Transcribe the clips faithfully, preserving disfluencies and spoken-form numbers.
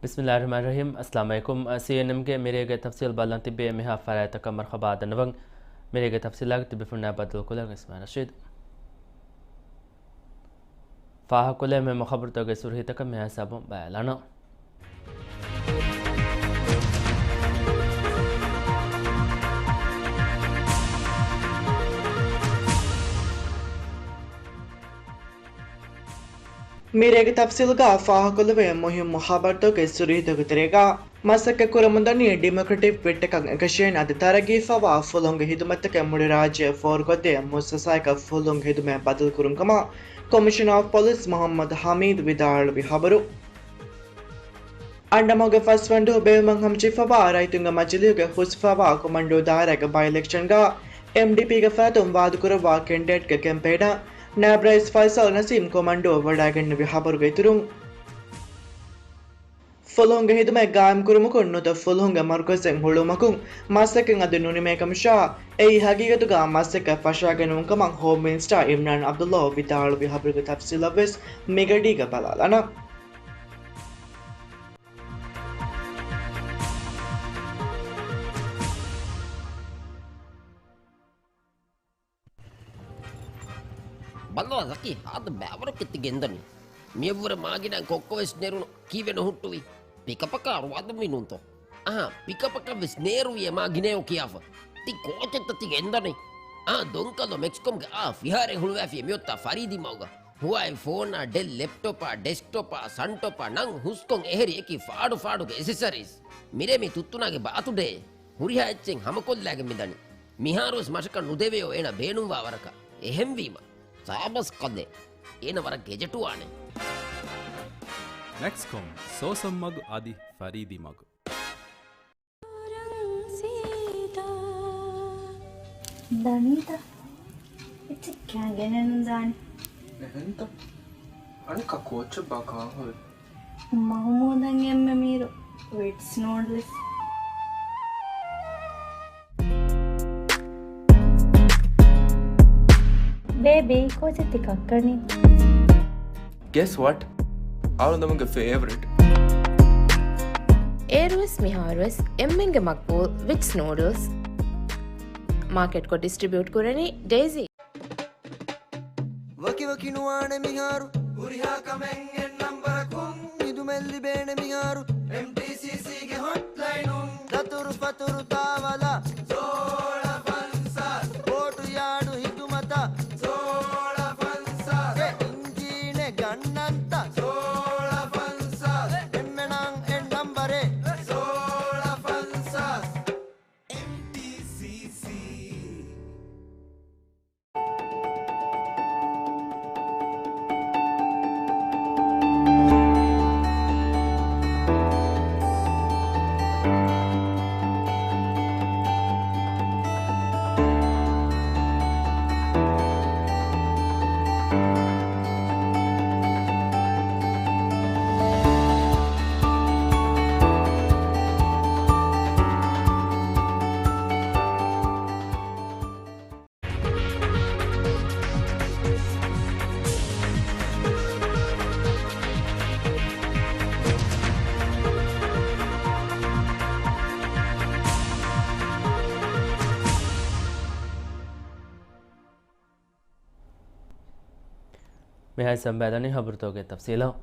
ބިސްމިއްލާހިއްރަޙްމާނިއްރަޙީމް. އައްސަލާމު ޢަލައިކުމް. ސީއެންއެމްގެ މިރޭގެ ތަފްސީލް ބަލަން ތިއްބެވި މިހާ ފަރާތްތަކަށް މަރުޙަބާ ދަންނަވަން. މިރޭގެ ތަފްސީލާގެ ތިބި ފުންނާ ބައްދަލުކޮށްލަން އިސްމާ ރަޝީދު. ފާހަގަކޮށްލެވޭ މުހިއްމު ޚަބަރުތަކުގެ ސުރުޚީތަކަށް މިހާ ހިސާބުން ބައިވެލާނަން. މިރޭގެ ތަފްސީލުގަ ފާހަގަކޮށްލެވޭ މުހިއްމު ޚަބަރުތަކުގެ ސުރުޚީތަކުގެ ތެރޭގަ، މަސައްކަތް ކުރަމުންދަނީ ޑިމޮކްރެޓިކް ފްރަންޓަކަށް އެކަށީގެން އަދި ތަރައްގީ ފަވާ ފުލުހުންގެ ހިދުމަތްތަކެއް މުޅި ރާއްޖެ ފޯރުކޮށްދޭ މުއައްސަސާއަކަށް ފުލުހުންގެ ހިދުމަތް ބަދަލުކުރުން ކަމަށް ކޮމިޝަނަރ އޮފް ޕޮލިސް މުޙައްމަދު ޙަމީދު ވިދާޅުވި ޚަބަރު. އަންނަމަގެ ފަސްވަންދު ބޭނުމަށް ހަމަޖެހިފަވާ ރައްޔިތުންގެ މަޖިލީހުގެ ހުސްފަވާ ކޮމަންޑޫ ދާއިރާގެ ބައި އިލެކްޝަންގަ އެމްޑީޕީގެ ފަރާތުން ވާދަކުރައްވާ ކެންޑިޑޭޓްގެ ކެމްޕޭނަށް ނާއިބް ރައީސް ފައިސަލް ނަސީމް ކޮމަންޑޫ ވަޑައިގެންނެވި ޚަބަރުގެ އިތުރުން، ފުލުހުންގެ ހިދުމަތް ގާއިމްކުރުމަކުން ނުތަ ފުލުހުންގެ މަރުކަޒެއް ހުޅުވުމަކުން މަސައްކަތް އަދި ނުނިމޭ ކަމަށާ، އެއީ ހަގީގަތުގަ މަސައްކަތް ފަށާގެންނެވުނު ކަމަށް ހޯމް މިނިސްޓަރ އިމްރާން ޢަބްދުﷲ ވިދާޅުވި ޚަބަރުގެ ތަފްސީލަށްވެސް މިގަޑީގަ ބަލާލާނަން. ބައްލަވާ ޒަކީ، ހާދަ ބައިވަރަކަށް ތި ގެންދަނީ. މިއަށްވުރެ މާގިނައިން ކޮއްކޮވެސް ނެރުނު، ކީއްވެ ނުހުއްޓުވީ؟ ޕިކަޕަކާ ރުވާދަމީ ނޫންތޯ؟ އަހާ، ޕިކަޕަކަށްވެސް ނޭރުވިއޭ މާގިނައޭ ކިޔާފަ. ތި ކޯޗެއްތަ ތި ގެންދަނީ؟ އާ، ދޮންކަލޯ މެކްސްކޮމްގެ އާ ފިހާރައެއް ހުޅުވާފިޔޭ މިއޮތާ ފަރީދީ މަގުގަ. ހުވާއި ފޯނާ، ޑެލް ލެޕްޓޮޕާ، ޑެސްކްޓޮޕާ، ސަންޓޮޕާ، ނަން ހުސްކޮން އެހެރި އެކި ފާޑު ފާޑުގެ އެސެސަރީސް. މިރޭ މި ތުއްތުނާގެ ބާތުޑޭ. ހުރިހާ އެއްޗެއް ހަމަކޮށްލާގެން މިދަނީ. މިހާރުވެސް މަށަކަށް ނުދެވެޔޯ އޭނަ ބޭނުންވާ ވަރަކަށް. އެހެންވީމަ، ސާބަސް ކަލޭ. އޭނަ ވަރަށް ގެޖެޓުވާނެ. މެކްސްކޮމް، ސޯސަން މަގު އަދި ފަރީދީ މަގު. ދަނީތަ؟ އެއްޗެއް ކާ ގެނެއްނުދާނެ. އެހެންތަ؟ އަނެއްކާ ކޯޗެއްބާ ކާހޮވެ؟ މަހުމޫދަށް އެންމެ މީރު ވިޓްސް ނޫޑްލްސް. ބޭބީ، ކޯޗެއް ތި ކައްކަނީ؟ Guess what? އަޅުގަނޑުގެ ފޭވަރިޓް. އޭރުވެސް މިހާރުވެސް އެންމެންގެ މަގްބޫލް ވިޓްސް ނޫޑްލްސް. މާކެޓްކޮށް ޑިސްޓްރިބިއުޓް ކުރަނީ ޑޭޒީ. ވަކިވަކި ނުވާނެ މިހާރު. ހުރިހާ ކަމެއް އެއް ނަންބަރަކުން. ހިދުމަތް ލިބޭނެ މިހާރު. އެމްޓީސީސީގެ ހޮޓްލައިނުން. ދަތުރު ފަތުރު ތާވަލާ. ސޯޅަ ފަންސާސް. ބޯޓު ޔާޑު ހިދުމަތަށް. ސޯޅަ ފަންސާސް. އެ އިންޖީނެއް ގަންނަންތަ؟ ސޯޅަ ފަންސާސް. އެންމެނަށް އެއް ނަންބަރެއް. ސޯޅަ ފަންސާސް. އެމްޓީސީސީ. މިހާރު ސަމްބައިލަނީ ޚަބަރުތަކުގެ ތަފްސީލަށް.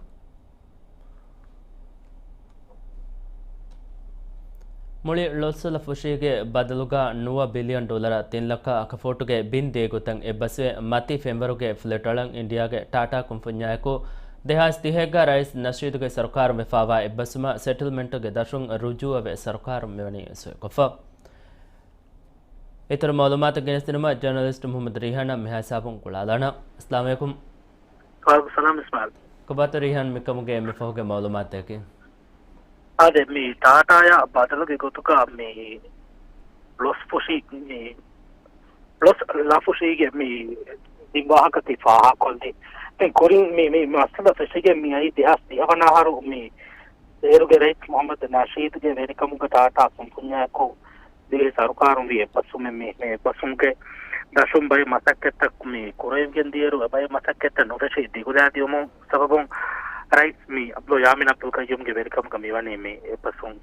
މުޅި ޅޮސް ލަފުށީގެ ބަދަލުގަ ނުވަ ބިލިއަން ޑޮލަރ ތިން ލައްކަ އަކަފޫޓުގެ ބިން ދޭ ގޮތަށް އެއްބަސްވެ، މަތި ފެންވަރުގެ ފްލެޓް އަޅަން އިންޑިއާގެ ޓާޓާ ކުންފުންޏާއެކު ދެހާސް ތިހައެއްގަ ރައީސް ނަޝީދުގެ ސަރުކާރުން ވެފަވާ އެއްބަސްވުމަށް ސެޓްލްމަންޓްގެ ދަށުން ރުޖޫއަވެ ސަރުކާރުން މިވަނީ ސޮއިކޮށްފަ. އިތުރު މައުލޫމާތު ގެނެސްދިނުމަށް ޖަރނަލިސްޓް މުޙައްމަދު ރީހާން މިހާ ހިސާބުން ގުޅާލާނަން. އައްސަލާމު ޢަލައިކުމް. ވަޢަލައިކުމް ސަލާމް އިސްމާޢީލް. ކޮބާތޯ ރީހާން މިކަމުގެ މިފަހުގެ މައުލޫމާތުތަކީ؟ އާދެ، މި ޓާޓާޔާ ބަދަލުގެ ގޮތުގަ މި ޅޮސް ފުށި، މި ޅޮސް ލަފުށީގެ މި ދިން ވާހަކަ ތި ފާހަގަކޮށްލީ. ދެން ކުރިން މި، މި މައްސަލަ ފެށިގެން މި އައީ ދެހާސް ދިހަ ވަނަ އަހަރު މި އޭރުގެ ރައީސް މުޙައްމަދު ނަޝީދުގެ ވެރިކަމުގަ ޓާޓާ ކުންފުންޏާއެކު ދިވެހި ސަރުކާރުން ވި އެއްބަސްވުމެއް. މި، މި އެއްބަސްވުމުގެ ދަށުން ބައެއް މަސައްކަތްތައް މި ކުރެވިގެން ދިޔައިރު، އެ ބައެއް މަސައްކަތްތައް ނުފެށި ދިގުލާ ދިޔުމުން ސަބަބުން ރައީސް މި އަބްދުﷲ ޔާމީން އަބްދުލް ޤައްޔޫމްގެ ވެރިކަމުގަ މިވަނީ މި އެއްބަސްވުން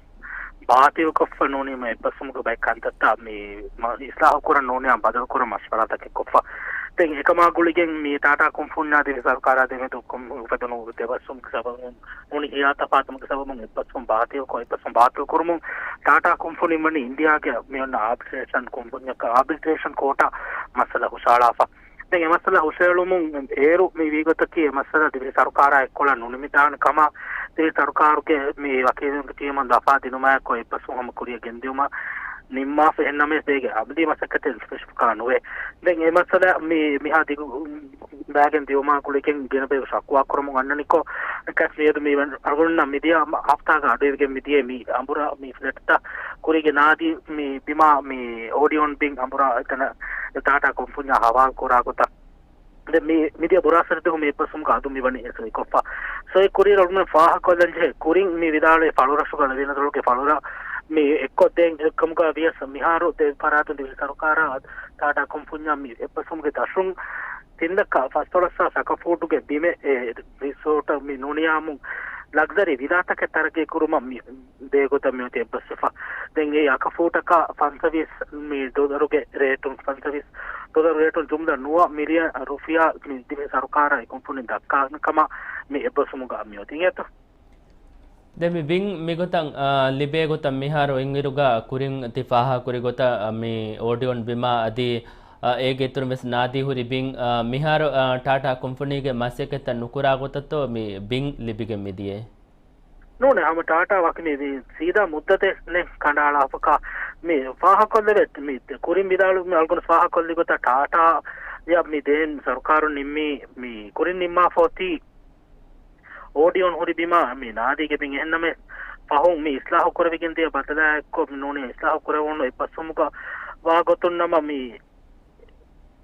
ބާޠިލްކޮށްފަ ނޫނީމަ އެއްބަސްވުމުގެ ބައެއް ކަންތައްތައް މި މަ-، އިސްލާހު ކުރަން ނޫނީމަ ބަދަލު ކުރަން މަޝްވަރާތަކެއް ކޮށްފަ. ދެން އެކަމާ ގުޅިގެން މި ޓާޓާ ކުންފުންޏާ ދިވެހި ސަރުކާރާ ދެމެދު ކޮން އުފެދުނު ދެބަސްވުމުގެ ސަބަބުން ނޫނީ ހިޔާތަފާތުމުގެ ސަބަބުން އެއްބަސްވުން ބާޠިލްކޮށް، އެއްބަސްވުން ބާޠިލް ކުރުމުން ޓާޓާ ކުންފުނިން ވަނީ އިންޑިއާގެ މި އޮންނަ އާބިޓްރޭޝަން ކުންފުންޏަކަށް އާބިޓްރޭޝަން ކޯޓަށް މައްސަލަ ހުށަހަޅާފަ. ދެން އެ މައްސަލަ ހުށައެޅުމުން އޭރު މި ވީގޮތަކީ އެ މައްސަލަ ދިވެހި ސަރުކާރާ އެއްކޮޅަށް ނުނިމިދާނެ ކަމަށް ދިވެހި ސަރުކާރުގެ މި ވަކީލުންގެ ޓީމުން ލަފާ ދިނުމާއެކު އެއްބަސްވުން ހަމަ ކުރިއަށް ގެންދިއުމަށް ނިންމާފަ. އެހެންނަމަވެސް އޭގެ އަމަލީ މަސައްކަތެއް ފެށިފަކާ ނުވޭ. ދެން އެ މައްސަލަ މި މިހާ ދިގު ބައިގެން ދިއުމާ ގުޅިގެން ގިނަ ބަޔަކު ޝަކުވާ ކުރަމުން އަންނަނިކޮށް، އެކަސް މިއަދު މި އަޅުގަނޑުންނަށް މިދިޔަ ހަފްތާގަ އަޑުއިވިގެން މިދިޔަ މި އަނބުރާ މި ފްލެޓްތައް ކުރީގެ ނާދީ މި ބިމާ މި އޯޑިއޯން ބިން އަނބުރާ އެތަނަށް ޓާޓާ ކުންފުންޏާ ހަވާލު ކުރާ ގޮތަށް. ދެން މި މިދިޔަ ބުރާސްފަރާތު މި އެއްބަސްވުމުގަ އަދު މި ވަނީ އެ ސޮއިކޮށްފަ. ސޮއި ކުރިއަށް އަޅުގަނޑު ފާހަގަކޮށްލަން ޖެހޭ ކުރިން މި ވިދާޅުވި ފަޅުރަށުގަ ލެވިގެން ދޮރުގެ ފަޅުރަށް މި އެއްކޮށްދޭން އެކަމުގަ ވިޔަސް މިހާރު ދެ ފަރާތުން ދިވެހި ސަރުކާރާ ޓާޓާ ކުންފުންޏާ މި އެއްބަސްވުމުގެ ދަށުން ތިން ލައްކަ ފަންސާސް ހަސާ ސަކަފޫޓުގެ ބިމެއް އެ ރިސޯޓަށް މި ނޫނިޔާމު ލަގްޒަރީ ވިލާތަކެއް ތަރައްގީ ކުރުމަށް މި ދޭގޮތަށް މިއޮތީ އެއްބަސްވެފަ. ދެން އެ އަކަފޫޓަކަށް ފަންސަވީސް މި ޑޮލަރުގެ ރޭޓުން، ފަންސަވީސް ޑޮލަރު ރޭޓުން ޖުމްލަ ނުވަ މިލިއަން ރުފިޔާ މި ދިވެހި ސަރުކާރާ އެ ކުންފުނިން ދައްކާނެ ކަމަށް މި އެއްބަސްވުމުގަ މިއޮތީ އިނގޭތޯ. ދެން މި ބިން މިގޮތަށް، އާ، ލިބޭ ގޮތަށް މިހާރު އިންއިރުގަ ކުރިން ތި ފާހަގަކުރި ގޮތަށް، އާ، މި އޯޑިއޯން ބިމާ އަދި، އާ، އޭގެ އިތުރުން ވެސް ނާދީ ހުރި ބިން، އާ، މިހާރު، އާ، ޓާޓާ ކުންފުނީގެ މަސައްކަތްތައް ނުކުރާ ގޮތަށްތޯ މި ބިން ލިބިގެން މިދިޔޭ؟ ނޫނޭ، ހަމަ ޓާޓާ ވަކި މި، މި ސީދާ މުއްދަތެއް ނެ ކަނޑައަޅާފަކާ މި ފާހަގަކޮށްލެވޭ. މި ކުރިން ވިދާޅު މި އަޅުގަނޑު ފާހަގަކޮށްލި ގޮތަށް ޓާޓާ ޔަށް މި ދޭން ސަރުކާރުން ނިންމީ މި ކުރިން ނިންމާފަ އޮތީ އޯޑިއޯން ހުރި ބިމާ މި ނާދީގެ ބިން. އެހެންނަމަވެސް ފަހުން މި އިސްލާހު ކުރެވިގެން ދިޔަ ބަދަލާއެއްކޮށް ނޫނީ އިސްލާހު ކުރެވުނު އެއްބަސްވުމުގަ ވާ ގޮތުން ނަމަ މި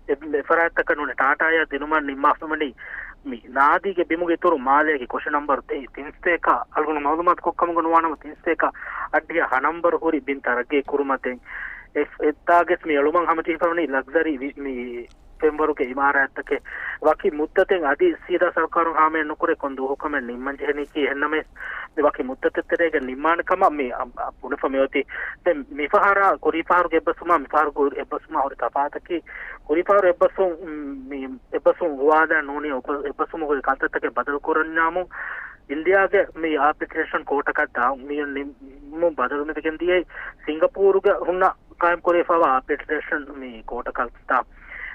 އެ، އެ ފަރާތްތަކަށް ނޫނީ ޓާޓާޔާ ދިނުމަށް ނިންމާފަ ވަނީ މި ނާދީގެ ބިމުގެ އިތުރު މާލޭގެ ކޮށި ނަންބަރު ތި-، ތިންސަތޭކަ އަޅުގަނޑު މައުލޫމާތު ކޮށްކަމުގަ ނުވާނަމަ ތިންސަތޭކަ އަށްޑިހަ ހަ ނަންބަރު ހުރި ބިން ތަރައްގީ ކުރުމަށް ދެން އެ، އެއްދާގެސް މި އެޅުމަށް ހަމަޖެހިފަ ވަނީ ލަގްޒަރީ ވި-، މި ފެންވަރުގެ އިމާރާތްތަކެއް ވަކި މުއްދަތެއް އަދި ސީދާ ސަރުކާރުން ހާމަޔަށް ނުކުރޭ ކޮން ދުވަހަކަމެއް ނިންމަން ޖެހެނީކީ. އެހެންނަމަވެސް މި ވަކި މުއްދަތެއް ތެރޭގަ ނިންމާނެ ކަމަށް މި އަ-، އަ-، ބުނެފަ މިއޮތީ. ދެން މިފަހަރާ ކުރީފަހަރުގެ އެއްބަސްވުމާ މިފަހަރު ކުރި އެއްބަސްވުމާ ހުރި ތަފާތަކީ ކުރީފަހަރު އެއްބަސްވުން، މި އެއްބަސްވުން ހުވާލާ ނޫނީ އެއްބަސްވުމުގެ ކަންތައްތަކެއް ބަދަލު ކުރަންޏާމު އިންޑިއާގެ މި އާބިޓްރޭޝަން ކޯޓަކަށް ދާ މި ނިންމުން ބަދަލު މިވެގެން ދިޔައީ ސިންގަޕޫރުގަ ހުންނަ ޤާއިމް ކުރެވިފައިވާ އާބިޓްރޭޝަން މި ކޯޓަކަށް ތާ.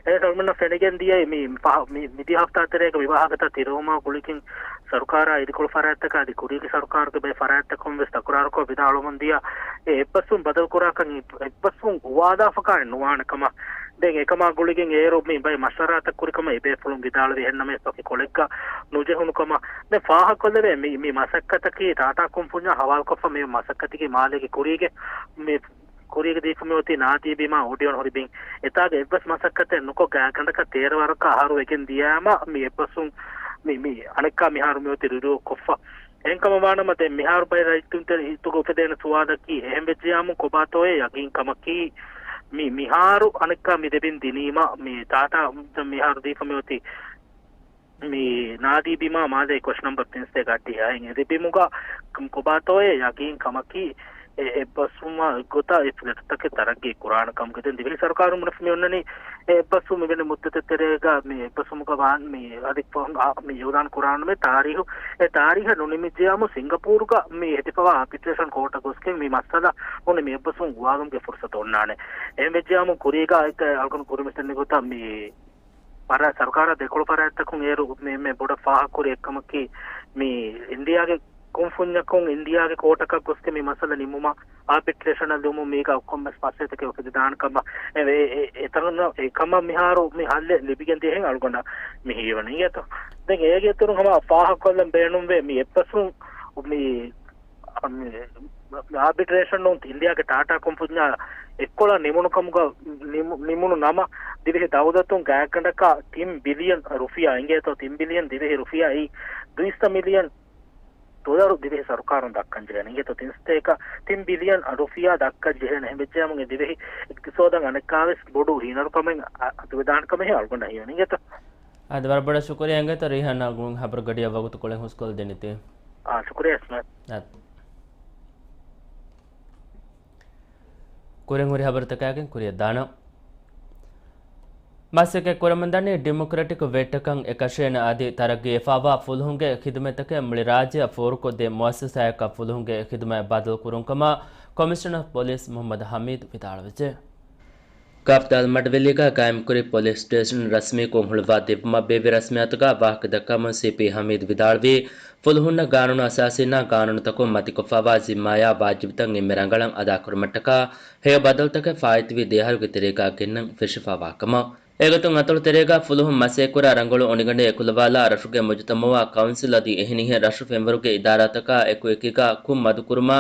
އެ ސަލްމަންނަށް ފެނިގެން ދިޔައީ މި ފަހަ-، މި މިދިޔަ ހަފްތާ ތެރޭގަ މި ވާހަކަތައް ތިރިވުމާ ގުޅިގެން ސަރުކާރާ އިދިކޮޅު ފަރާތްތަކާ އަދި ކުރީގެ ސަރުކާރުގެ ބައެއް ފަރާތްތަކުން ވެސް ތަކުރާރުކޮށް ވިދާޅުވަމުން ދިޔަ އެ އެއްބަސްވުން ބަދަލުކުރާކަން އެއްބަސްވުން ހުވާލާފަކާއެއް ނުވާނެ ކަމަށް. ދެން އެކަމާ ގުޅިގެން އޭރު މި ބައެއް މަޝްވަރާތައް ކުރި ކަމަށް އެބޭފުޅުން ވިދާޅުވި. އެހެންނަމަވެސް ވަކި ކޮޅެއްގަ ނުޖެހުނު ކަމަށް. ދެން ފާހަގަކޮށްލެވޭ މި، މި މަސައްކަތަކީ ޓާޓާ ކުންފުންޏާ ހަވާލުކޮށްފަ މި މަސައްކަތަކީ މާލޭގެ ކުރީގެ މި ކުރީގެ ދީފަ މިއޮތީ ނާދީ ބިމާ އޯޑިއޯން ހުރި ބިން. އެތާގަ އެއްވެސް މަސައްކަތެއް ނުކޮށް ގާތްގަނޑަކަށް ތޭރަ ވަރަކަށް އަހަރު ވެގެން ދިޔައިމަ މި އެއްބަސްވުން މި، މި އަނެއްކާ މިހާރު މިއޮތީ ރިރިއޯ ކޮށްފަ. އެހެންކަމަށް ވާނަމަ ދެން މިހާރު ބައެއް ރައްޔިތުންގެ ހިތުގަ އުފެދޭނެ ސުވާލަކީ އެހެން ވެއްޖިޔާމު ކޮބާތޯއޭ ޔަގީން ކަމަކީ މި މިހާރު އަނެއްކާ މި ދެބިން ދިނީމަ މި ޓާޓާ މިހާރު ދީފަ މިއޮތީ މި ނާދީ ބިމާ މާލޭ ކޮށި ނަންބަރު ތިންސަތޭކަ އައްޑިހަ އެ ދެ ބިމުގަ ކޮބާތޯއޭ ޔަގީން ކަމަކީ އެ އެއްބަސްވުމާ ގޮތަށް އެ ފްލެޓްތަކެއް ތަރައްގީ ކުރާނެ ކަމުގެ. ދެން ދިވެހި ސަރުކާރުން ބުނެފަ މި އޮންނަނީ އެ އެއްބަސްވުން މިވެނި މުއްދަތެއް ތެރޭގަ މި އެއްބަސްވުމުގަ ވާން މި އަދި މި އިއުލާން ކުރާނަމޭ ތާރީހު، އެ ތާރީހަށް ނުނިމިއްޖިޔާމު ސިންގަޕޫރުގަ މި ހެދިފަވާ އާބިޓްރޭޝަން ކޯޓަށް ގޮސްގެން މި މައްސަލަ ހުންނެ މި އެއްބަސްވުން ގޮވާލުމުގެ ފުރުސަތު އޮންނާނެ. އެހެން ވެއްޖިޔާމު ކުރީގަ އަޅުގަނޑު ކުރިމަތިން ގޮތަށް މި ފަރާތް ސަރުކާރާ ދެކޮޅު ފަރާތްތަކުން އޭރު މި، މި ބޮޑަށް ފާހަގަކުރި އެއްކަމަކީ، މި އިންޑިއާގެ ކުންފުންޏަކުން އިންޑިއާގެ ކޯޓަކަށް ގޮސްގެން މި މައްސަލަ ނިމުމަށް އާބިޓްރޭޝަނަށް ދިއުމުން މީގަ ކޮންމެސް މައްސަލަތަކެއް އުފެދިދާނެ ކަމަށް އެ، އެ، އެ، އެތަނަށް އެކަމަށް މިހާރު މި ހައްލެއް ލިބިގެން ދިޔަހެން އަޅުގަނޑަށް މި ހީވަނީ އިނގޭތޯ. ދެން އޭގެ އިތުރުން ހަމަ ފާހަގަކޮށްލަން ބޭނުންވޭ މި އެއްބަސްވުން މި މި އާބިޓްރޭޝަނުން އިންޑިއާގެ ޓާޓާ ކުންފުންޏާ އެއްކޮޅަށް ނިމުނު ކަމުގަ ނިމު-، ނިމުނު ނަމަ، ދިވެހި ދައުލަތުން ގާތްގަނޑަކަށް ތިން ބިލިއަން ރުފިޔާ އިނގޭތޯ، ތިން ބިލިއަން ދިވެހި ރުފިޔާ އެއީ ދުއިސައްތަ މިލިއަން ޑޮލަރު ދިވެހި ސަރުކާރުން ދައްކަން ޖެހޭނެ އިނގޭތޯ، ތިންސަތޭކަ ތިން ބިލިއަން ރުފިޔާ ދައްކަން ޖެހޭނެ. އެހެން ވެއްޖެއްޔާމު އެ ދިވެހި އިޤްތިޞާދަށް އަނެއްކާވެސް ބޮޑު ހީނަރުކަމެއް އަ-، އަތުވެދާނެ ކަމެއް އަޅުގަނޑަށް ހީވަނީ އިނގޭތޯ. އާދެ، ވަރަށް ބޮޑަށް ޝުކުރިއްޔާ އިނގޭތޯ ރީހާން އަޅުގަނޑު ހަބަރު ގަޑިއަށް ވަގުތުކޮޅެއް ހުސްކޮށްދިނީތީ. އާ، ޝުކުރިއްޔާ އިސްމާއިލް. އާދެ. ކުރިން ހުރި ހަބަރުތަކާގެން ކުރިއަށް ދާނަން. މަސައްކަތް ކުރަމުންދަނީ ޑިމޮކްރެޓިކް ވެއްޓަކަށް އެކަށޭނަ އަދި ތަރައްގީ އެފާވާ ފުލުހުންގެ ޚިދުމަތްތަކެއް މުޅި ރާއްޖެއަށް ފޯރުކޮށްދޭ މުއައްސަސާއަކަށް ފުލުހުންގެ ޚިދުމަތް ބަދަލުކުރުން ކަމަށް ކޮމިޝަނަރ އޮފް ޕޮލިސް މުޙައްމަދު ޙަމީދު ވިދާޅުވެއްޖެ. ކަފްދާލް މަޑުވެލީގަ ގާއިމްކުރި ޕޮލިސް ސްޓޭޝަން ރަސްމީކޮށް ހުޅުވާ ދެއްވުމަށް ބޭއްވި ރަސްމިއްޔާތުގަ ވާހަކަ ދައްކަމުން ސީޕީ ޙަމީދު ވިދާޅުވީ، ފުލުހުންނަށް ގާނޫނު އަސާސީންނާ ގާނޫނުތަކުން މަތިކޮށްފައިވާ ޒިންމާޔާ ވާޖިބުތައް އެންމެ ރަނގަޅަށް އަދާކުރުމަށްޓަކާ ހެޔޮ ބަދަލުތަކެއް ފާއިތުވި ދެއަހަރުގެ ތެރޭގަ ގެންނަން ފެށިފައިވާ ކަމަށް. އެގޮތުން އަތޮޅު ތެރޭގަ ފުލުހުން މަސައްކަތްކުރާ ރަނގަޅު އޮނިގަނޑެއް އެކުލަވާލާ ރަށުގެ މުޖުތަމަޢާ ކައުންސިލް އަދި އެހެނިހެން ރަށު ފެންވަރުގެ އިދާރާތަކާ އެކުއެކީގަ ކުށް މަދުކުރުމާ،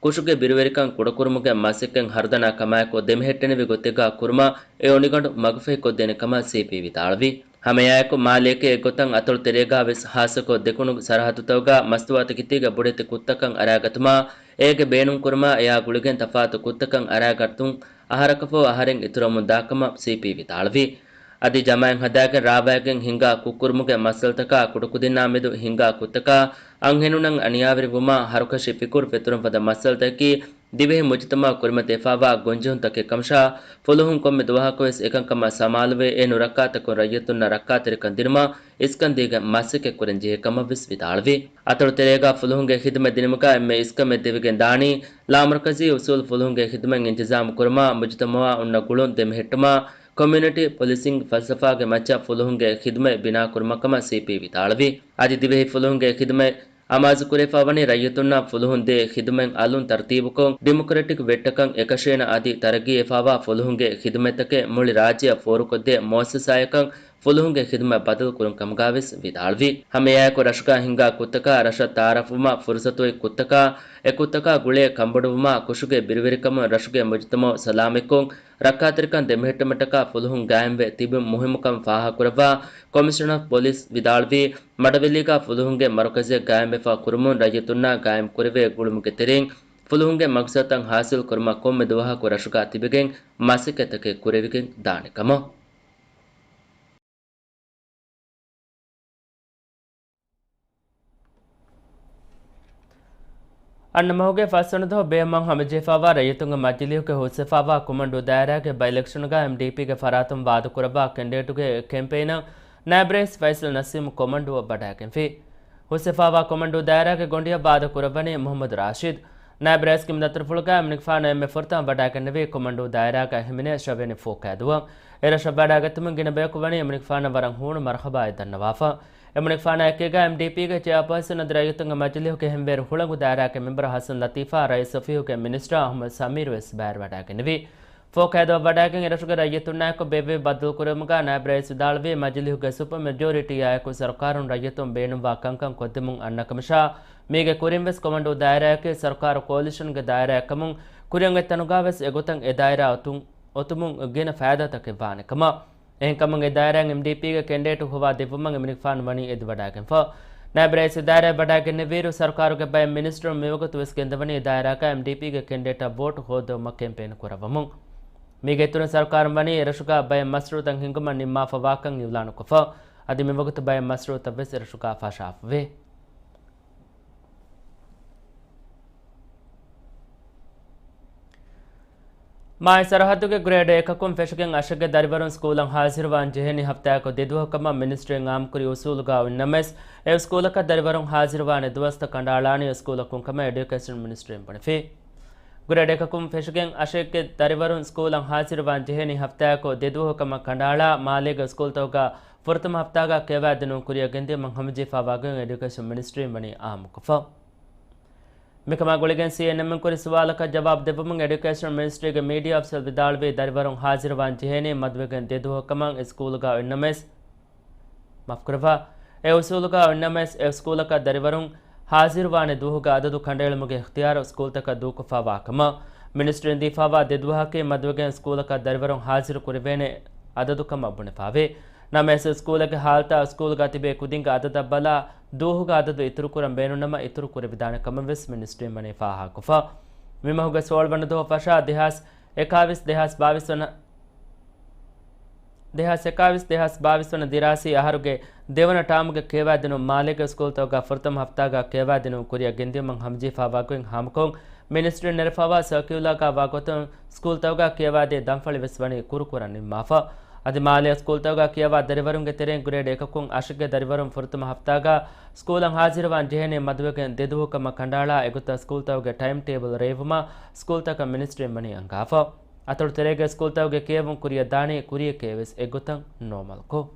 ކުށުގެ ބިރުވެރިކަން ކުޑަކުރުމުގެ މަސައްކަތް ހަރުދަނާ ކަމާއެކު ދެމެހެއްޓެނިވި ގޮތެއްގަ ކުރުމަށް އެ އޮނިގަނޑު މަގުފަހިކޮށްދޭނެ ކަމަށް ސީޕީ ވިދާޅުވި. ހަމައެއާއެކު މާލޭގެ އެއްގޮތަށް އަތޮޅު ތެރޭގަ ވެސް ހާއްސަކޮށް ދެކުނު ސަރަހައްދުތަކުގަ މަސްތުވާތަކެތީގެ ބޮޑެތި ކުށްތަކަށް އަރާގަތުމާ، އޭގެ ބޭނުންކުރުމާ އެއާ ގުޅިގެން ތަފާތު ކުށްތަކަށް އަރާގަތުން އަހަރަކަށްފަހު އަހަރެން އިތުރަމުން ދާކަމަށް ސީޕީ ވިދާޅުވި. އަދި ޖަމާއަތް ހަދާގެން ރާވާގެން ހިނގާ ކުށްކުރުމުގެ މައްސަލަތަކާ ކުޑަކުދިންނާ މެދު ހިނގާ ކުށްތަކާ އަންހެނުންނަށް އަނިޔާވެރިވުމާ ހަރުކަށި ފިކުރު ފެތުރުން ފަދަ މައްސަލަތަކީ ދިވެހި މުޖުތަމަޢަށް ކުރިމަތިވެފައިވާ ގޮންޖެހުންތަކެއް ކަމަށާ، ފުލުހުން ކޮންމެ ދުވަހަކުވެސް އެކަންކަމަށް ސަމާލުވެ، އެ ނުރައްކާތަކުން ރައްޔިތުންނަށް ރައްކާތެރިކަން ދިނުމަށް އިސްކަންދީގެން މަސައްކަތް ކުރަންޖެހޭ ކަމަށްވެސް ވިދާޅުވި. އަތޮޅު ތެރޭގަ ފުލުހުންގެ ޚިދުމަތް ދިނުމުގަ އެންމެ އިސްކަމެއް ދެވިގެން ދާނީ، ލާމަރުކަޒީ އުސޫލު ފުލުހުންގެ ޚިދުމަތް އިންތިޒާމު ކުރުމާ، މުޖުތަމަޢަށް އޮންނަ ގުޅުން ދެމެހެއްޓުމާ، ކޮމިއުނިޓީ ޕޮލިސިންގ ފަލްސަފާގެ މައްޗަށް ފުލުހުންގެ ޚިދުމަތް ބިނާކުރުމަށްކަމަށް ސީޕީ ވިދާޅުވި. އަދި ދިވެހި ފުލުހުންގެ ޚިދުމަތް އަމާޒުކުރެވިފައިވަނީ ރައްޔިތުންނަށް ފުލުހުން ދޭ ޚިދުމަތް އަލުން ތަރުތީބުކޮށް، ޑިމޮކްރެޓިކް ވެއްޓަކަށް އެކަށޭނަ އަދި ތަރައްގީ އެފާވާ ފުލުހުންގެ ޚިދުމަތްތަކެއް މުޅި ރާއްޖެއަށް ފޯރުކޮށްދޭ މުއައްސަސާޔަކަށް ފުލުހުންގެ ޚިދުމަތް ބަދަލު ކުރުން ކަމުގަވެސް ވިދާޅުވި. ހަމައެއާއެކު ރަށުގަ ހިނގާ ކުށްތަކާ ރަށަށް ތަޢާރަފްވުމަށް ފުރުސަތު އޮތް ކުށްތަކާ އެ ކުށްތަކާ ގުޅޭ ކަންބޮޑުވުމާ ކުށުގެ ބިރުވެރިކަމުން ރަށުގެ މުޖުތަމަޢު ސަލާމަތްކޮށް، ރައްކާތެރިކަން ދެމެހެއްޓުމަށްޓަކާ ފުލުހުން ގާއިމްވެ ތިބުން މުހިއްމުކަމަށް ފާހަގަކުރައްވާ ކޮމިޝަނަރ އޮފް ޕޮލިސް ވިދާޅުވީ، މަޑަވެލީގަ ފުލުހުންގެ މަރުކަޒެއް ގާއިމްވެފަ ކުރުމުން ރައްޔިތުންނާ ގާއިމްކުރެވޭ ގުޅުމުގެ ތެރެއިން ފުލުހުންގެ މަގްސަދުތައް ހާސިލް ކުރުމަށް ކޮންމެ ދުވަހަކު ރަށުގަ ތިބިގެން މަސައްކަތްތަކެއް ކުރެވިގެން ދާނެ ކަމަށް. އަންނަ މަހުގެ ފަސްވަނަ ދުވަހު ބޭއްވުމަށް ހަމަޖެހިފައިވާ ރައްޔިތުންގެ މަޖިލީހުގެ ހުސްވެފައިވާ ކޮމަންޑޫ ދާއިރާގެ ބައި އިލެކްޝަނުގަ އެމްޑީޕީގެ ފަރާތުން ވާދަކުރައްވާ ކެންޑިޑޭޓުގެ ކެމްޕޭނަށް ނާއިބް ރައީސް ފައިސަލް ނަސީމް ކޮމަންޑޫއަށް ވަޑައިގެންފި. ހުސްވެފައިވާ ކޮމަންޑޫ ދާއިރާގެ ގޮނޑިއަށް ވާދަކުރައްވަނީ މުޙައްމަދު ރާޝިދު. ނާއިބް ރައީސްގެ މި ދަތުރުފުޅުގަ އެމަނިކުފާނު އެންމެ ފުރަތަމަ ވަޑައިގެންނެވީ ކޮމަންޑޫ ދާއިރާގަ ހިމެނޭ އަށްރަވެނި ފޯކައިދުވަށް. އެ ރަށަށް ވަޑައިގަތުމުން ގިނަ ބަޔަކު ވަނީ އެމަނިކުފާނަށް ވަރަށް ހޫނު މަރުޙަބާއެއް ދަންނަވާފަ. އެމަނިކުފާނާ އެކީގަ އެމްޑީޕީގެ ޗެއާޕާސަން އަދި ރައްޔިތުންގެ މަޖިލީހުގެ ހިމްވޭރު ހުޅަނގު ދާއިރާގެ މެމްބަރު ޙަސަން ލަތީފާ ރައީސް އޮފީހުގެ މިނިސްޓަރ އަޙްމަދު ސަމީރު ވެސް ބައިވެރިވަޑައިގެންނެވި. ފޯކައިދުވަށް ވަޑައިގެން އެރަށުގެ ރައްޔިތުންނާއެކު ބޭއްވި ބައްދަލުކުރުމުގަ ނާއިބް ރައީސް ވިދާޅުވީ، މަޖިލީހުގެ ސުޕަ މެޖޯރިޓީއާއެކު ސަރުކާރުން ރައްޔިތުން ބޭނުންވާ ކަންކަން ކޮށްދެމުން އަންނަކަމަށާ، މީގެ ކުރިންވެސް ކޮމަންޑޫ ދާއިރާއަކީ ސަރުކާރު ކޯލިޝަންގެ ދާއިރާއެއްކަމުން ކުރިއަށް އޮތް ތަނުގަވެސް އެގޮތަށް އެ ދާއިރާ އޮތުން، އޮތުމުން ގިނަ ފައިދާތަކެއް ވާނެ ކަމަށް. އެހެންކަމުން އެ ދާއިރާއިން އެމްޑީޕީގެ ކެންޑިޑޭޓު ހޮވާ ދެއްވުމަށް އެމަނިކުފާނު ވަނީ އެދިވަޑައިގެންފަ. ނާއިބް ރައީސް އިދާރާއަށް ވަޑައިގެންނެވިއިރު، ސަރުކާރުގެ ބައެއް މިނިސްޓަރުން މިވަގުތު ވެސް ގެންދަވަނީ އެ ދާއިރާގަ އެމްޑީޕީގެ ކެންޑިޑޭޓަށް ވޯޓު ހޯއްދެވުމަށް ކެމްޕޭން ކުރައްވަމުން. މީގެ އިތުރުން ސަރުކާރުން ވަނީ އެރަށުގަ ބައެއް މަޝްރޫއުތައް ހިންގުމަށް ނިންމާފަ ވާކަން އިއުލާނުކޮށްފަ. އަދި މިވަގުތު ބައެއް މަޝްރޫއުތައް ވެސް އެރަށުގަ ފަށާފަވޭ. މާތް ސަރަހައްދުގެ ގްރޭޑް އެކަކުން ފެށިގެން އަށެއްގެ ދަރިވަރުން ސްކޫލަށް ހާޒިރުވާން ޖެހޭނީ ހަފްތާއަކު ދެ ދުވަހުކަމަށް މިނިސްޓްރީން އާއްމުކުރި އުސޫލުގަ އޮތްނަމަވެސް، އެ ސްކޫލަކަށް ދަރިވަރުން ހާޒިރުވާނެ ދުވަސްތައް ކަނޑައަޅާނީ ސްކޫލަށް ކުންކަމަށް އެޑިއުކޭޝަން މިނިސްޓްރީން ބުނެފި. ގްރޭޑް އެކަކުން ފެށިގެން އަށެއްގެ ދަރިވަރުން ސްކޫލަށް ހާޒިރުވާން ޖެހޭނީ ހަފްތާއަކު ދެ ދުވަހުކަމަށް ކަނޑައަޅާ، މާލޭގެ ސްކޫލްތަކުގަ ފުރަތަމަ ހަފްތާގަ ކިޔަވާދިނުން ކުރިއަށް ގެންދިޔުމަށް ހަމަޖެހިފައިވާ ގޮތް އެޑިއުކޭޝަން މިނިސްޓްރީން ވަނީ އާއްމުކޮށްފަ. މިކަމާ ގުޅިގެން ސީއެންއެމް ކުރި ސުވާލަކަށް ޖަވާބު ދެއްވުމުން އެޑިއުކޭޝަން މިނިސްޓްރީގެ މީޑިއާ އޮފިސަރ ވިދާޅުވީ، ދަރިވަރުން ހާޒިރުވާން ޖެހޭނީ މަދުވެގެން ދެ ދުވަހުކަމަށް ސްކޫލުގަ އޮތްނަމަވެސް، މާފުކުރައްވާ، އެ އުސޫލުގަ އޮތްނަމަވެސް، އެ ސްކޫލަކަށް ދަރިވަރުން ހާޒިރުވާނެ ދުވަހުގެ އަދަދު ކަނޑައެޅުމުގެ އިޚްތިޔާރު ސްކޫލްތަކަށް ދޫކޮށްފައިވާ ކަމަށް. މިނިސްޓްރީން ދީފައިވާ ދެ ދުވަހަކީ މަދުވެގެން ސްކޫލަކަށް ދަރިވަރުން ހާޒިރު ކުރެވޭނެ އަދަދު ކަމަށް ބުނެފައިވޭ. ނަމަވެސް، ސްކޫލެއްގެ ހާލަތާ ސްކޫލްގަ ތިބޭ ކުދިންގެ އަދަދަށް ބަލާ، ދުވަހުގެ އަދަދު އިތުރުކުރަން ބޭނުންނަމަ، އިތުރު ކުރެވިދާނެ ކަމަށް ވެސް މިނިސްޓްރީން ވަނީ ފާހަގަކޮށްފަ. މި މަހުގެ ސޯޅަ ވަނަ ދުވަހު ފަށާ، ދެހާސް އެކާވީސް، ދެހާސް ބާވީސް ވަނަ، ދެހާސް އެކާވީސް ދެހާސް ބާވީސް ވަނަ ދިރާސީ އަހަރުގެ ދެވަނަ ޓާމުގެ ކިޔަވާދިނުން މާލޭގެ ސްކޫލްތަކުގަ ފުރަތަމަ ހަފްތާގަ ކިޔަވާދިނުން ކުރިއަށް ގެންދިއުމަށް ހަމަޖެހިފައިވާ ގޮތް ހާމަކޮށް، މިނިސްޓްރީން ނެރެފައިވާ ސަރކިއުލާގަ ވާގޮތުން ސްކޫލްތަކުގަ ކިޔަވާދޭ ދަންފަޅި ވެސް ވަނީ ކުރުކުރަން ނިންމާފަ. އަދި މާލޭ ސްކޫލްތަކުގަ ކިޔަވާ ދަރިވަރުންގެ ތެރެއިން ގްރޭޑް އެކަކުން އަށެއްގެ ދަރިވަރުން ފުރަތަމަ ހަފްތާގަ ސްކޫލަށް ހާޒިރުވާން ޖެހޭނީ މަދުވެގެން ދެދުވަހު ކަމަށް ކަނޑައަޅާ އެގޮތަށް ސްކޫލްތަކުގެ ޓައިމް ޓޭބަލް ރޭވުމަށް ސްކޫލްތަކަށް މިނިސްޓްރީން ވަނީ އަންގާފަ. އަތޮޅު ތެރޭގެ ސްކޫލްތަކުގެ ކިޔެވުން ކުރިއަށް ދާނީ ކުރިއެކޭ ވެސް އެގޮތަށް ނޯމަލްކޮށް.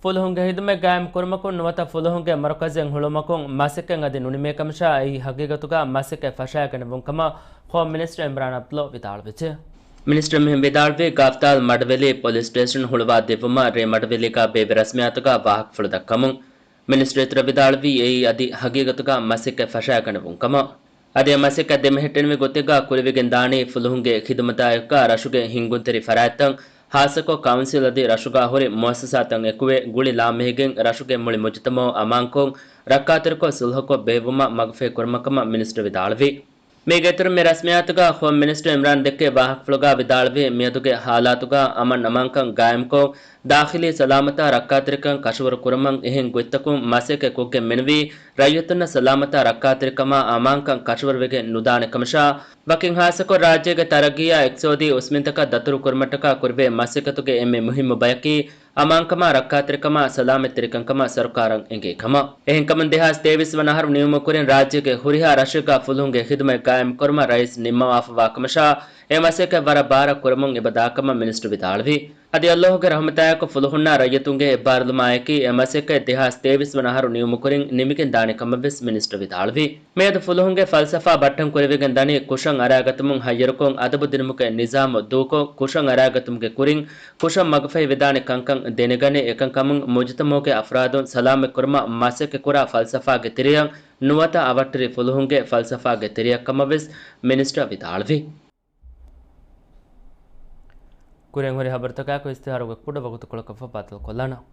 ފުލުހުންގެ ހިދުމަތް ގާއިމް ކުރުމަކުން ނުވަތަ ފުލުހުންގެ މަރުކަޒެއް ހުޅުމަކުން މަސައްކަތް އަދި ނުނިމޭ ކަމަށާ، އެއީ ހަގީގަތުގަ މަސައްކަތް ފަށައިގަނެވުން ކަމަށް ހޯމް މިނިސްޓަރ އިމްރާން އަބްދުﷲ ވިދާޅުވެއްޖެ. މިނިސްޓަރ މިހެން ވިދާޅުވީ، ގާފްތާލް މަޑުވެލި ޕޮލިސް ސްޓޭޝަން ހުޅުވާ ދެއްވުމަށް ރޭ މަޑުވެލީގަ ބޭއްވި ރަސްމިއްޔާތުގަ ވާހަކަފުޅު ދައްކަމުން މިނިސްޓަރ އިތުރަށް ވިދާޅުވީ، އެއީ އަދި ހަގީގަތުގަ މަސައްކަތް ފަށައިގަނެވުން ކަމަށް. އަދި އެ މަސައްކަތް ދެމެހެއްޓެނިވި ގޮތެއްގަ ކުރިވެގެން ދާނީ ފުލުހުންގެ ޚިދުމަތާ އެކުގަ ރަށުގެ ހިންގުންތެރި ފަރާތްތައް، ޚާއްޞަކޮށް ކައުންސިލް އަދި ރަށުގަ ހުރި މުއައްސަސާތައް އެކުވެ، ގުޅި ލާމެހިގެން ރަށުގެ މުޅި މުޖުތަމައު އަމާންކޮށް، ރައްކާތެރިކޮށް، ސުލްހަކޮށް ބޭއްވުމަށް މަގުފަހި ކުރުމަށް ކަމަށް މިނިސްޓަރ ވިދާޅުވި. މީގެ އިތުރުން މި ރަސްމިއްޔާތުގަ ހޯމް މިނިސްޓަރ އިމްރާން ދެއްކޭ ވާހަކަފުޅުގަ ވިދާޅުވީ، މިއަދުގެ ހާލާތުގަ އަމަން އަމާންކަން ގާއިމްކޮށް، ދާޚިލީ ސަލާމަތާ ރައްކާތެރިކަން ކަށަވަރު ކުރުމަށް އެހެން ގޮތްތަކުން މަސައްކަތް ކޮށްގެން މިނުވީ، ރައްޔިތުންނަށް ސަލާމަތާ ރައްކާތެރިކަމާ އަމާންކަން ކަށަވަރުވެގެން ނުދާނެ ކަމަށާ، ވަކިން ޚާއްޞަކޮށް ރާއްޖޭގެ ތަރައްގީއާ އިޤްތިޞާދީ އުސްމިންތަކަށް ދަތުރު ކުރުމަށްޓަކާ ކުރެވޭ މަސައްކަތުގެ އެންމެ މުހިއްމު ބަޔަކީ، އަމާންކަމާ ރައްކާތެރިކަމާ ސަލާމަތްތެރިކަންކަމަށް ސަރުކާރަށް އެނގޭ ކަމަށް. އެހެންކަމުން ދެހާސް ތޭވީސް ވަނަ އަހަރު ނިމުމުގެ ކުރިން ރާއްޖޭގެ ހުރިހާ ރަށެއްގަ ފުލުހުންގެ ޚިދުމަތް ގާއިމް ކުރުމަށް ރައީސް ނިންމަވާފައިވާ ކަމަށާ، އެ މަސައްކަތް ވަރަށް ބާރަށް ކުރަމުން އެބަ ދާކަމަށް މިނިސްޓަރ ވިދާޅުވި. އަދި ﷲ ގެ ރަޙުމަތާއެކު ފުލުހުންނާ ރައްޔިތުންގެ އެއްބާރުލުމާއެކީ، އެ މަސައްކަތް ދެހާސް ތޭވީސް ވަނަ އަހަރު ނިމުމުގެ ކުރިން ނިމިގެން ދާނެ ކަމަށް ވެސް މިނިސްޓަރ ވިދާޅުވި. މިއަދު ފުލުހުންގެ ފަލްސަފާ ބައްޓަން ކުރެވިގެން ދަނީ، ކުށަށް އަރާގަތުމުން ހައްޔަރުކޮށް، އަދަބު ދިނުމުގެ ނިޒާމު ދޫކޮށް، ކުށަށް އަރާގަތުމުގެ ކުރިން ކުށަށް މަގުފަހި ވެދާނެ ކަންކަން ދެނެގަނެ، އެކަންކަމުން މުޖުތަމަޢުގެ އަފްރާދުން ސަލާމަތް ކުރުމަށް މަސައްކަތް ކުރާ ފަލްސަފާގެ ތެރެއަށް ނުވަތަ އަވަށްޓެރި ފުލުހުންގެ ފަލްސަފާގެ ތެރެއަށް ކަމަށް ވެސް މިނިސްޓަރ ވިދާޅުވި. ކުރިން ހުރި ހަބަރުތަކާއެކު އިސްތިހާރުގެ ކުޑަ ވަގުތުކޮޅަކަށްފަހު ބައްދަލުކޮށްލާނަން.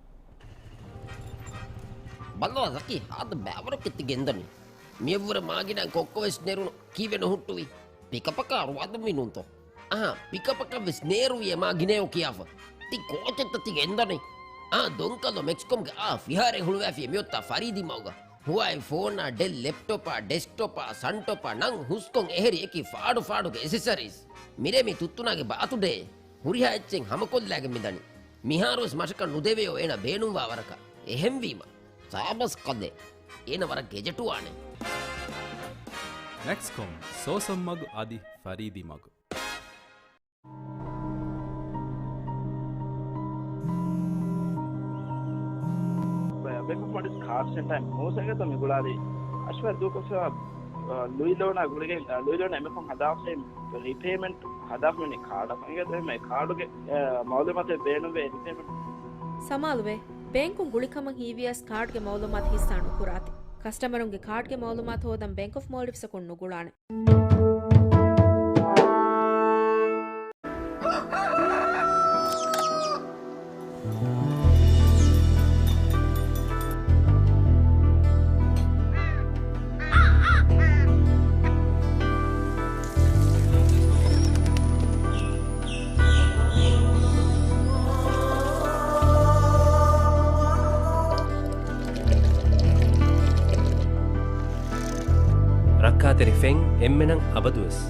ބައްލަވާ ޒަކީ، ހާދަ ބައިވަރު ކެތި ގެންދަނީ. މިއަށްވުރެ މާގިނަ ކޮއްކޮވެސް ނެރުނު ކީއްވެ ނުހުއްޓުވީ؟ ޕިކަޕަކާ ރުވާދުންވީ ނޫންތޯ؟ އާ، ޕިކަޕަކަށްވެސް ނޭރުވި އެ މާގިނައެއް ކިޔާފަ. ތި ކޯޗެއްތަ ތި ގެންދަނީ؟ އާ، ދޮންކަލޯ މެކްސްކޮމްގެ އާ ފިހާރައެއް ހުޅުވާފި މިއޮތާ ފަރީދީ މަގުގަ. ހުވާއި ފޯނާ، ޑެލް ލެޕްޓޮޕާ، ޑެސްކްޓޮޕާ، ސަންޓޮޕާ، ނަން ހުސްކޮން އެހެރި އެކި ފާޑު ފާޑުގެ އެސެސަރީސް. މިރޭ މި ތުއްތުނާގެ ބާތުޑޭ. ހުރިހާ އެއްޗެއް ހަމަކޮށްލާގެން މިދަނީ. މިހާރުވެސް މަށަކަށް ނުދެވެޔޯ އޭނަ ބޭނުންވާ ވަރަކަށް. އެހެންވީމަ، ސާބަސް ކަލޭ. އޭނަ ވަރަށް ގެޖެޓުވާނެ. މެކްސްކޮމް، ސޯސަން މަގު އަދި ފަރީދީ މަގު. ބޭންކް އޮފް މޯލްޑިވްސް ކާޑް ސެންޓަރ ހޯސައިގަތަ މި ގުޅާލީ. އަޝްވަ ދޫކޮށްފަ، އަ، ލުއި ލޯނާ ގުޅިގެން، އަ، ލުއި ލޯނާ އެމެކޮން ހަދާފައި ރީޕޭމަންޓް ހަދާފަ މި ކާޑަކަށް އިނގޭތޯ އެހެން ކާޑުގެ، އަ، މައުލޫމާތެއް ބޭނުންވޭ ރީޕޭމަންޓް. ސަމާލުވޭ، ބޭންކުން ގުޅި ކަމަށް ހީވިޔަސް ކާޑްގެ މައުލޫމާތު ހިއްސާ ނުކުރާތި. ކަސްޓަމަރުންގެ ކާޑްގެ މައުލޫމާތު ހޯދަން ބޭންކް އޮފް މޯލްޑިވްސްއަކުން ނުގުޅާނެ. ރައްކާތެރި ފެން އެންމެނަށް އަބަދުވެސް.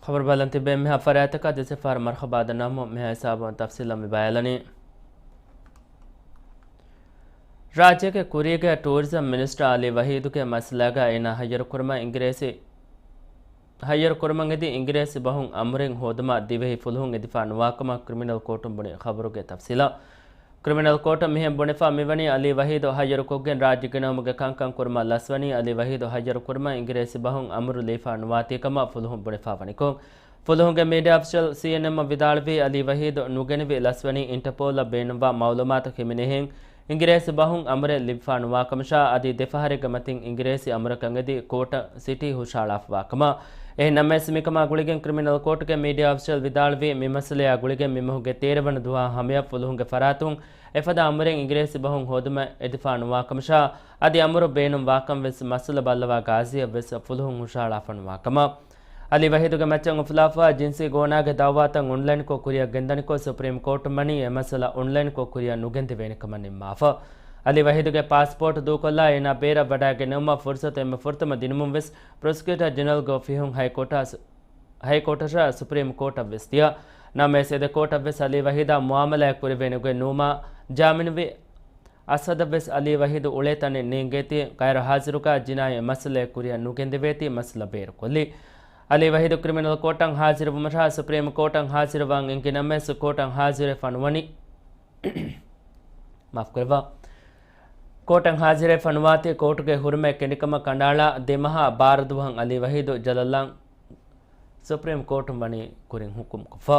ޚަބަރު ބަލަން ތިބޭ މިހާ ފަރާތަކަށް ދެސެފާރަ މަރްޙަބާ ދަންނަވަމުން މިހާ ހިސާބުން ތަފްސީލަށް މި ބަޔާލަނީ. ރާއްޖޭގެ ކުރީގެ ޓޫރިޒަމް މިނިސްޓަރ އަލީ ވަހީދުގެ މައްސަލާގައި އޭނާ ހައްޔަރުކުރުމަށް އިނގިރޭސި، ހައްޔަރުކުރުމަށް އެދި އިނގިރޭސި ބަހުން އަމުރެއް ހޯދުމަށް ދިވެހި ފުލުހުން އެދިފާ ނުވާކަމަށް ކްރިމިނަލް ކޯޓުން ބުނި ޚަބަރުގެ ތަފްސީލަށް. ކްރިމިނަލް ކޯޓަށް މިހެން ބުނެފަ މިވަނީ އަލީ ވަހީދު ހައްޔަރުކޮށްގެން ރާއްޖެ ގިނައުމުގެ ކަންކަން ކުރުމަށް ލަސްވަނީ އަލީ ވަހީދު ހައްޔަރުކުރުމަށް އިނގިރޭސި ބަހުން އަމުރު ލިބިފާ ނުވާތީކަމަށް ފުލުހުން ބުނެފާ ވަނިކޮށް، ފުލުހުންގެ މީޑިއާ އޮފިޝަލް ސީއެންއެމްއަށް ވިދާޅުވީ އަލީ ވަހީދު ނުގެނެވި ލަސްވަނީ އިންޓަޕޯލަށް ބޭނުންވާ މައުލޫމާތު ހިމެނޭހެން އިނގިރޭސި ބަހުން އަމުރެއް ލިބިފާ ނުވާކަމަށާ އަދި ދެފަހަރެއްގެ މަތިން އިނގިރޭސި އަމުރަކަށް އެދި ކޯޓަށް ސިޓީ ހުށަހަޅާފަވާކަމަށް. އެހެންނަމަވެސް މިކަމާ ގުޅިގެން ކްރިމިނަލް ކޯޓުގެ މީޑިއާ އޮފިޝަލް ވިދާޅުވީ މި މައްސަލަޔާ ގުޅިގެން މި މަހުގެ ތޭރަ ވަނަ ދުވަހާ ހަމަޔަށް ފުލުހުންގެ ފަރާތުން އެފަދަ އަމުރެއް އިނގިރޭސި ބަހުން ހޯދުމަށް އެދިފާ ނުވާކަމަށާ އަދި އަމުރު ބޭނުން ވާކަން ވެސް މައްސަލަ ބައްލަވާ ގާޒީއަށް ވެސް ފުލުހުން ހުށަހަޅާފަ ނުވާކަމަށް. އަލީ ވަހީދުގެ މައްޗަށް އުފުލާފަ ޖިންސީ ގޯނާގެ ދައުވާތައް އޮންލައިންކޮށް ކުރިއަށް ގެންދަނިކޮށް ސުޕްރީމް ކޯޓުން ވަނީ އެ މައްސަލަ އޮންލައިންކޮށް ކުރިއަށް ނުގެންދެވޭނެ ކަމަށް ނިންމާފަ. އަލީ ވަހީދުގެ ޕާސްޕޯޓް ދޫކޮށްލާ އޭނާ ބޭރަށް ވަޑައިގެންނެވުމަށް ފުރުސަތު އެންމެ ފުރަތަމަ ދިނުމުން ވެސް ޕްރޮސިކިއުޓަރ ޖެނެރަލްގެ އޮފީހުން ހައިކޯޓަށް ސު-، ހައިކޯޓަށާ ސުޕްރީމް ކޯޓަށް ވެސް ދިޔަ. ނަމަވެސް އެ ދެ ކޯޓަށް ވެސް އަލީ ވަހީދާ މުއާމަލާތް ކުރެވޭނެ ގޮތް ނުވުމާ ޖާމިނުވި އަސަދަށް ވެސް އަލީ ވަހީދު އުޅޭ ތަނެއް ނޭނގޭތީ، ޣައިރު ހާޒިރުގަ ޖިނާއީ މައްސަލައެއް ކުރިއަށް ނުގެންދެވޭތީ މައްސަލަ ބޭރުކޮށްލީ. އަލީ ވަހީދު ކްރިމިނަލް ކޯޓަށް ހާޒިރުވުމަށާ ސުޕްރީމް ކޯޓަށް ހާޒިރުވާން އެނގި ނަމަވެސް ކޯޓަށް ހާޒިރުވެފަ ނުވަނީ. މާފުކުރެއްވާ. ކޯޓަށް ހާޒިރުވެފަ ނުވާތީ ކޯޓުގެ ހުރުމަތް ކެނޑިކަމަށް ކަނޑައަޅާ ދެ މަހާ ބާރަ ދުވަހަށް އަލީ ވަހީދު ޖަލަށްލާން ސުޕްރީމް ކޯޓުން ވަނީ ކުރިން ހުކުމްކޮށްފަ.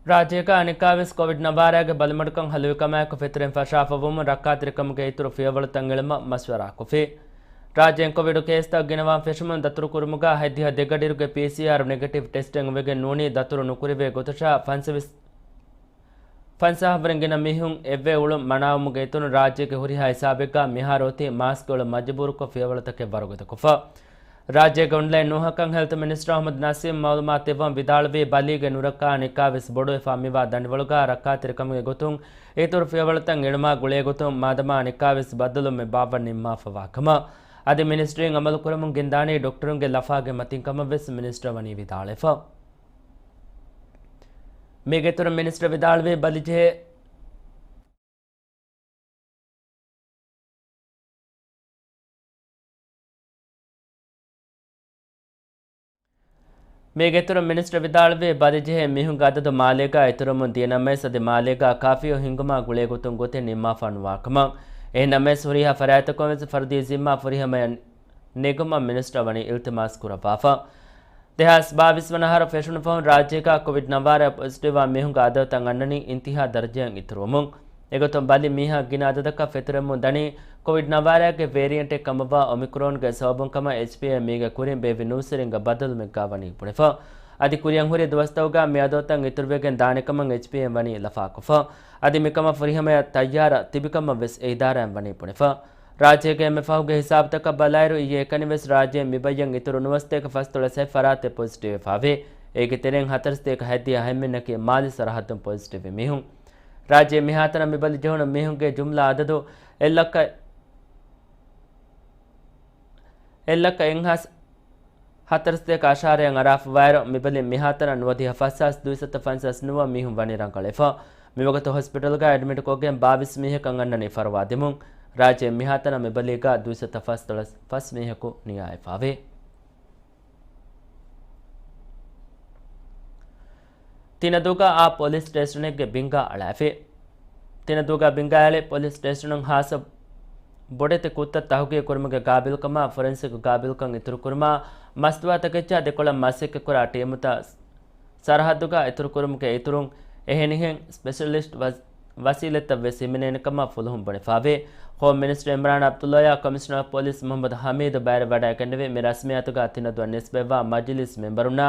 ރާއްޖޭގަ އަނެއްކާވެސް ކޮވިޑް ނަވާރައިގެ ބަލިމަޑުކަން ހަލުވިކަމާއެކު ފެތުރެން ފަށާފަވުމުން ރައްކާތެރިކަމުގެ އިތުރު ފިޔަވަޅުތައް އެޅުމަށް މަޝްވަރާކޮށްފި. ރާއްޖޭން ކޮވިޑު ކޭސްތައް ގިނަވާން ފެށުމުން ދަތުރުކުރުމުގަ ހަތްދިހަ ދެ ގަޑިއިރުގެ ޕީސީއާރު ނެގެޓިވް ޓެސްޓެއް އޮވެގެން ނޫނީ ދަތުރު ނުކުރެވޭ ގޮތަށާ ފަންސަވީސް ފަންސާހަށްވުރެން ގިނަ މީހުން އެއްވެ އުޅުން މަނާވުމުގެ އިތުރުން ރާއްޖޭގެ ހުރިހާ ހިސާބެއްގަ މިހާރު އޮތީ މާސްކް އުޅުން މަޖުބޫރުކޮށް ފިޔަވަޅުތަކެއް ވަރުގަދަކޮށްފަ. ރާއްޖޭގެ އޮންލައިން ނޫހަކަން ހެލްތު މިނިސްޓަރ އަހުމަދު ނަސީމް މައުލޫމާތު ދެއްވަން ވިދާޅުވީ ބަލީގެ ނުރައްކާ އަނެއްކާވެސް ބޮޑުވެފަ މިވާ ދަނޑިވަޅުގަ ރައްކާތެރިކަމުގެ ގޮތުން އިތުރު ފިޔަވަޅުތައް އެޅުމާ ގުޅޭގޮތުން މާދަމާ އަނެއްކާވެސް ބައްދަލުވުމެއް ބާއްވަން ނިންމާފަވާ ކަމަށް. އަދި މިނިސްޓްރީން އަމަލުކުރަމުން ގެންދާނީ ޑޮކްޓަރުންގެ ލަފާގެ މަތިން ކަމަށްވެސް މިނިސްޓަރ ވަނީ ވިދާޅުވެފަ. މީގެއިތުރުން މިނިސްޓަރ ވިދާޅުވީ ބަލިޖެހޭ މީގެއިތުރުން މިނިސްޓަރ ވިދާޅުވީ ބަލިޖެހޭ މީހުންގެ އަދަދު މާލޭގަ އިތުރުވަމުން ދިޔަނަމަވެސް އަދި މާލޭގަ ކާފީއެއް ހިންގުމާ ގުޅޭގޮތުން ގޮތެއް ނިންމާފަ ނުވާކަމަށް. އެހެންނަމަވެސް ހުރިހާ ފަރާތްތަކުން ވެސް ފަރުދީ ޒިންމާ ފުރިހަމަޔަށް ނެގުމަށް މިނިސްޓަރ ވަނީ އިލްތިމާސް ކުރައްވާފަ. ދެހާސް ބާވީސް ވަނަ އަހަރު ފެށުނު ފަހުން ރާއްޖޭގަ ކޮވިޑް ނަވާރަ ޕޮޒިޓިވްވާ މީހުންގެ އަދަދުތައް އަންނަނީ އިންތިހާ ދަރަޖައަށް އިތުރުވަމުން. އެގޮތުން ބަލި މީހާ ގިނަ އަދަދަކަށް ފެތުރެމުން ދަނީ ކޮވިޑް ނަވާރައިގެ ވޭރިއެންޓެއް ކަމަށްވާ އޮމިކްރޯންގެ ސަބަބުން ކަމަށް އެޗްޕީއޭ މީގެ ކުރިން ބޭއްވި ނޫސްވެރިންގެ ބައްދަލުމެއްގަ ވަނީ ބުނެފަ. އަދި ކުރިއަށް ހުރި ދުވަސްތަކުގަ މި އަދަދުތައް އިތުރުވެގެން ދާނެ ކަމަށް އެޗްޕީއޭ ވަނީ ލަފާކޮށްފަ. އަދި މިކަމަށް ފުރިހަމަޔަށް ތައްޔާރަށް ތިބިކަމަށް ވެސް އެ އިދާރާއިން ވަނީ ބުނެފަ. ރާއްޖޭގެ އެންމެ ފަހުގެ ހިސާބުތަކަށް ބަލާއިރު، އިއްޔެ އެކަނިވެސް ރާއްޖޭން މި ބައްޔަށް އިތުރު ނުވަސަތޭކަ ފަސްދޮޅަސް ފަރާތެއް ޕޮޒިޓިވްވެފަވޭ. އޭގެ ތެރެއިން ހަތަރުސަތޭކަ ހަތްދިހަ ހަތްވަނައަކީ މާލެ ސަރަހައްދުން ޕޮޒިޓިވްވި މީހުން. ރާއްޖޭ މިހާތަނަށް މި ބަލި ޖެހުނު މީހުންގެ ޖުމްލަ އަދަދު އެއްލައްކަ، އެއްލައްކަ އެއްހާސް ހަތަރުސަތޭކަ އަށާރައަށް އަރާފަވާއިރު، މި ބަލިން މިހާތަނަށް ނުވަދިހަ ފަސްހާސް ދުއިސައްތަ ފަންސާސް ނުވަ މީހުން ވަނީ ރަނގަޅުވެފަ. މިވަގުތު ހޮސްޕިޓަލްގަ އެޑްމިޓްކޮށްގެން ބާވީސް މީހަކަށް އަންނަނީ ފަރުވާ ދެމުން. ރާއްޖޭ މިހާތަނަށް މި ބަލީގަ ދުއިސައްތަ ފަސްދޮޅަސް ފަސް މީހަކު ނިޔާވެފަވޭ. ތިނަދޫގަ އާ ޕޮލިސް ސްޓޭޝަނެއްގެ ބިންގާ އަޅާފި. ތިނަދޫގަ ބިންގާ އެޅި ޕޮލިސް ސްޓޭޝަނުން ހާއްސަ ބޮޑެތި ކުށްތައް ތަހުގީގު ކުރުމުގެ ގާބިލްކަމާ ފޮރެންސިކް ގާބިލްކަން އިތުރުކުރުމާ، މަސްތުވާތަކެއްޗާ ދެކޮޅަށް މަސައްކަތްކުރާ ޓީމުތައް ސަރަހައްދުގަ އިތުރުކުރުމުގެ އިތުރުން، އެހެނިހެން ސްޕެޝަލިސްޓް ވަސް-، ވަސީލަތްތައް ވެސް ހިމެނޭނެ ކަމަށް ފުލުހުން ބުނެފަވޭ. ހޯމް މިނިސްޓަރ އިމްރާން ޢަބްދުﷲ އާ ކޮމިޝަނަރ އޮފް ޕޮލިސް މުޙައްމަދު ޙަމީދު ބައިވެރިވަޑައިގެންނެވި މި ރަސްމިއްޔާތުގަ ތިނަދޫއަށް ނިސްބަތްވާ މަޖިލީސް މެންބަރުންނާ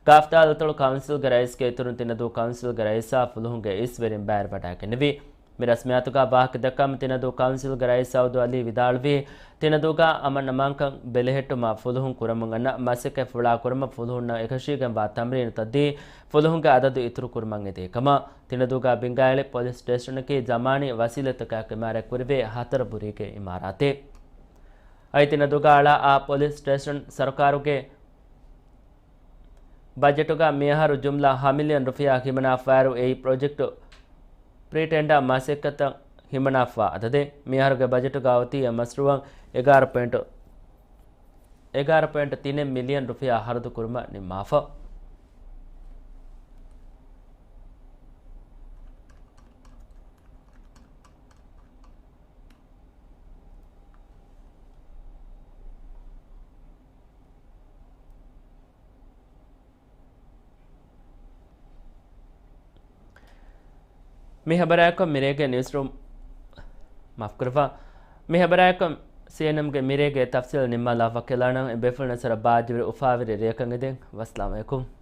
ގާފްތާލުތޮޅު ކައުންސިލްގެ ރައީސްގެ އިތުރުން ތިނަދޫ ކައުންސިލްގެ ރައީސާ ފުލުހުންގެ އިސްވެރިން ބައިވެރިވަޑައިގެންނެވި. މި ރަސްމިއްޔާތުގަ ވާހަކަ ދައްކަމުން ތިނަދޫ ކައުންސިލްގެ ރައީސް އައުދު ޢަލީ ވިދާޅުވީ، ތިނަދޫގަ އަމަން އަމާންކަން ބެލެހެއްޓުމަށް ފުލުހުން ކުރަމުން އަންނަ މަސައްކަތް ފުޅާ ކުރުމަށް ފުލުހުންނަށް އެކަށީގެންވާ ތަމްރީނުތައް ދީ، ފުލުހުންގެ އަދަދު އިތުރުކުރުމަށް އެދޭ ކަމަށް. ތިނަދޫގަ ބިންގާއެޅި ޕޮލިސް ސްޓޭޝަނަކީ ޒަމާނީ ވަސީލަތްތަކާ އިމާރާތްކުރެވޭ ހަތަރު ބުރީގެ އިމާރާތެއް. އައި ތިނަދޫގަ އަޅާ އާ ޕޮލިސް ސްޓޭޝަން ސަރުކާރުގެ ބަޖެޓުގަ މިއަހަރު ޖުމްލަ ހަ މިލިއަން ރުފިޔާ ހިމަނާފައިރު އެއީ ޕްރޮޖެކްޓު ޕްރިޓެންޑާ މަސައްކަތަށް ހިމަނާފަ އަދަދެއް. މިއަހަރުގެ ބަޖެޓުގަ އޮތީ އެ މަސްރޫއަށް އެގާރަ ޕޮއިންޓު، އެގާރަ ޕޮއިންޓު ތިނެއް މިލިއަން ރުފިޔާ ހަރަދު ކުރުމަށް ނިންމާފަ. މި ހަބަރާއެކު މިރޭގެ ނިއުސްރޫމް، މާފްކުރައްވާ، މި ހަބަރާއެކު ސީއެންއެމްގެ މިރޭގެ ތަފްސީލް ނިންމާލާ ވަކިލާނަން. އެ ބޭފުޅުންނަށް ސަރަ ބާއްޖަވެރި އުފާވެރި ރެއަކަށް އެދެން. ވައްސަލާމް އަލައިކުމް.